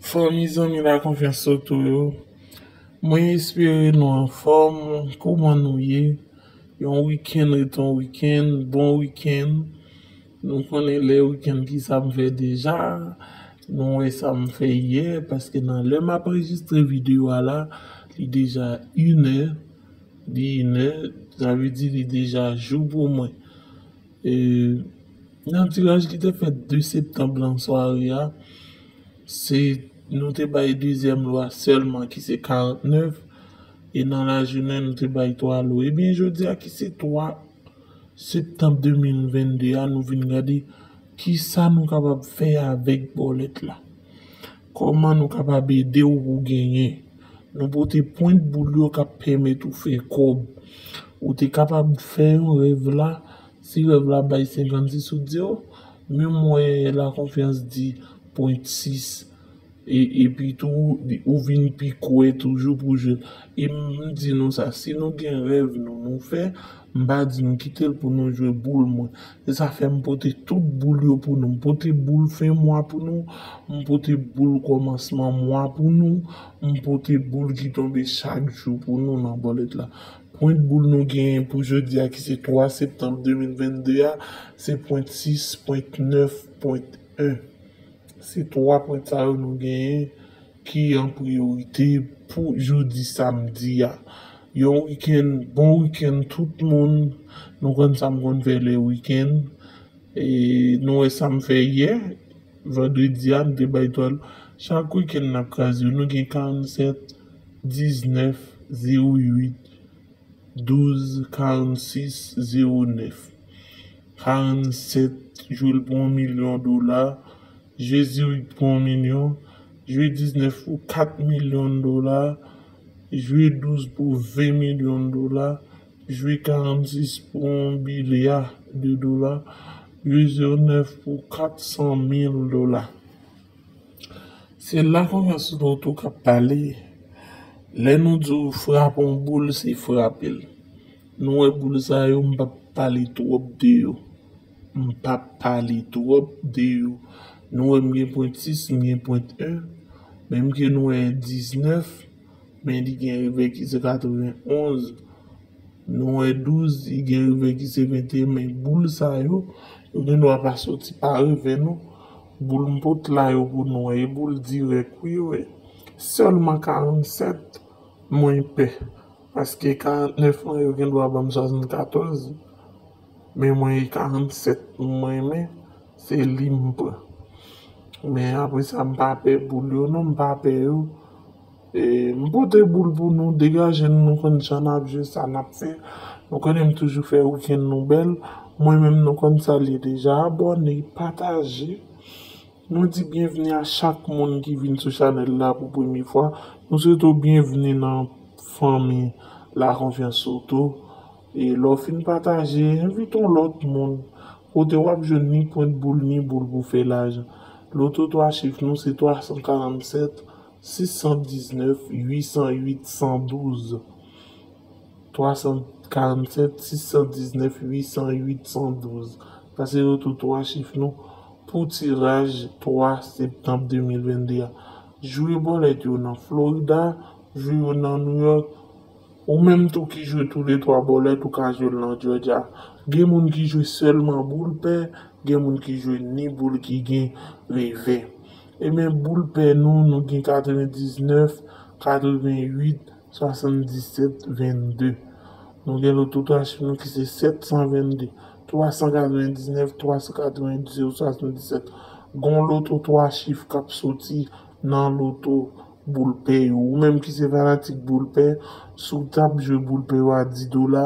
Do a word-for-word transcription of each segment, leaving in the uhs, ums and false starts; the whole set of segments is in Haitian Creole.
Fanmi, zanmi, la konfyans Soto yo. Mwen espere nou anfòm. Kouman nou ye? Yon wikenn ret yon wikenn, bon wikenn. Nou konnen lè wikenn ki sa m fè deja. Nou wè sa m fè yè, paske nan lè m ap anrejistre videyo a la, li deja inè. Li inè, sa vle di li deja jou pou mwen. E, nan tiraj ki te fèt de septanm lan sware a, se, nou te bay dezyèm lo a sèlman ki se karantnèf, e nan lajounen nou te bay twa lo. Ebyen, jodi a ki se twa septanm de mil venn de a, nou vin gade kisa nou kapab fè avèk bòlèt la. Kòman nou kapab ede w pou genyen? Nou pote pwent boul yo k ap pèmèt ou fè kòb. Ou te kapab fè yon rèv la, si rèv la bay senkannsis ou di, o, men mwen la konfyans di pwent sis, e, epi tou, ou vin pi kwè toujou pou jwe. E m di nou sa, si nou gen rèv nou, nou fè, m pa di nou kite l pou nou jwe boul mwen. Se sa fè m pote tout boul yo pou nou. M pote boul fen mwa pou nou, m pote boul kòmansman mwa pou nou, m pote boul ki tonbe chak jou pou nou nan bòlèt la. Pwent boul nou genyen pou jodi a, ki se twa septanm de mil venn de a, se pwent sis, pwent nèf, pwent en. Se twa pwent sa yo nou genyen ki an priyorite pou jodi samdi a. Yon wikenn, bon wikenn tout moun. Nou konn sa m konn fè lè wikenn. E nou wè sa m fè yè, vandredi a, m te bay twa lo. Chak wikenn n ap kraze yo. Nou gen karannsèt, diznèf, zewo uit, douz, karann sis, zewo nèf. Karannsèt, jwe l pou yon milyon dola. Jwe dizuit pou yon milyon. Jwe diznèf pou kat milyon dola. Jwe douz pou ven milyon dola. Jwe karann sis pou yon bilya de dola. Jwe zewo nèf pou kat san mil dola. Se la konfyans Soto k ap pale. Lè nou di w frape yon boul, se frape l. Nou wè boul sa yo, m p ap pale twòp de yo. M p ap pale twòp de yo. Nou wè m gen pwent sis, m gen pwent en, menm ke nou wè diznèf, men li gen revè ki se katrevenn onz. Nou wè douz, li gen revè ki se venteyen, men boul sa yo, yo gen dwa pa soti pa revè non. Boul m pot la yo pou nou wè, e boul dirèk wi yo ye. Sèlman karannsèt, mwen pè. Paske karantnèf lan, yo gen dwa ban m swasannkatòz. Men mwen, e karannsèt mwen renmen, se li m pran. Men apre sa, m pa pè boul yo non, m pa pè yo. E, m pote boul pou nou, degaje n, nou konn jan n ap jwe, sa n ap fè. Nou konnen m toujou fè wikenn nou bèl. Mwen menm, nou konn sa l ye deja. Abòne, pataje. Nou di byenvni a chak moun ki vin sou chanèl la pou premye fwa. Nou swete w byenvni nan fanmi La Konfyans Soto. E lè w fin pataje, envite yon lòt moun. Kote w ap jwenn ni pwent boul, ni boul pou fè lajan. Loto twa chif nou se twa san karannsèt, sis san diznèf, uit san uit, san douz. Twa san karannsèt, sis san diznèf, uit san uit, san douz. Sa se loto twa chif nou pou tiraj twa septanm de mil venn de a. Jwe bòlèt yo nan Florida, jwe yo nan New York. Ou menm tou ki jwe toulètwa bòlèt, ou ka jwe l nan Georgia. Gen moun ki jwe sèlman boul pè, gen moun ki jwe ni boul ki gen revè. Ebyen, boul pè nou, nou gen katrevendiznèf, katrevenuit, swasanndisèt, vennde. Nou gen loto twa chif nou ki se sèt san vennde, twa san katrevendiznèf, twa san katrevendiz, zewo swasanndisèt. Gon loto twa chif k ap soti nan loto boul pè yo. Ou menm ki se fanatik boul pè, si w t ap jwe boul pè yo a dis dola,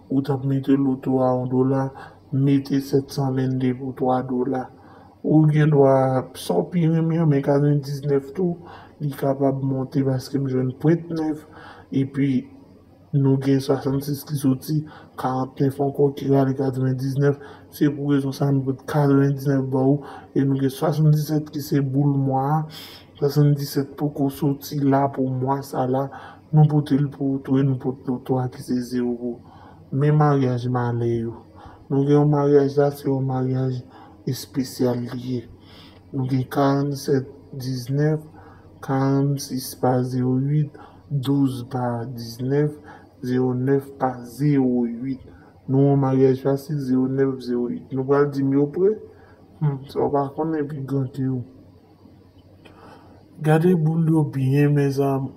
ou t ap mete loto a yon dola, mete sèt san vennde pou twa dola. Ou gen dwa, sa w pi renmen an, men katrevendiznèf tou, li kapab monte paske m jwenn pwent nèf, epi nou gen swasannsis ki soti, karantnèf ankò ki rale katrevendiznèf. Se pou rezon sa a nou pot katrevendiznèf ba ou, e nou gen swasanndisèt ki se boul mwa a. Swasanndisèt poko soti la pou mwa sa la. Nou pote l pou ou tou, e nou pot loto a ki se zewo pou ou. Men maryaj malè yo. Nou gen yon maryaj la, se yon maryaj espesyal li ye. Nou gen karannsèt diznèf, karannsis pa zewo uit, douz pa diznèf, zewo nèf pa zewo uit. Nou an maryaj fasil, zewo nèf zewo uit. Nou pral di m yo pre? Hmm, sa w pa konnen pi gran ke ou. Gade boul yo byen, mezanmi.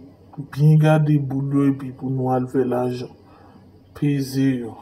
Byen gade boul yo epi pou nou al fè lajan. Peze yo.